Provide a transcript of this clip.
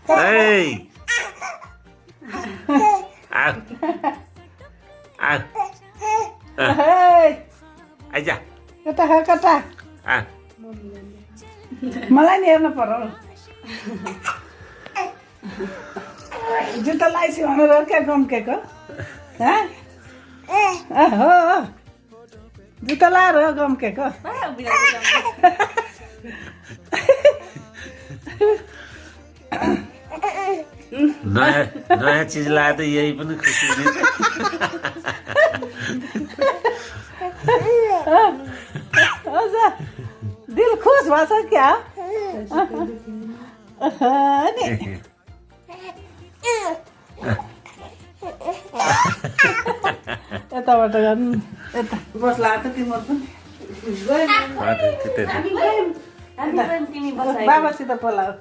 Hey! Out! Out! आइजा कता मलाई नि हेर्नु पर्यो जुत्ता लाइसी भनेर क्या गम्केको हो जुत्ता लाएर हो गम्केको नयाँ चिज लाए त यही पनि खुसी दिन्छ दिल खुस भएको छ क्या यताबाट गर्नु यता बस्ला त तिम्रो पनि बाबासित बोलाऊ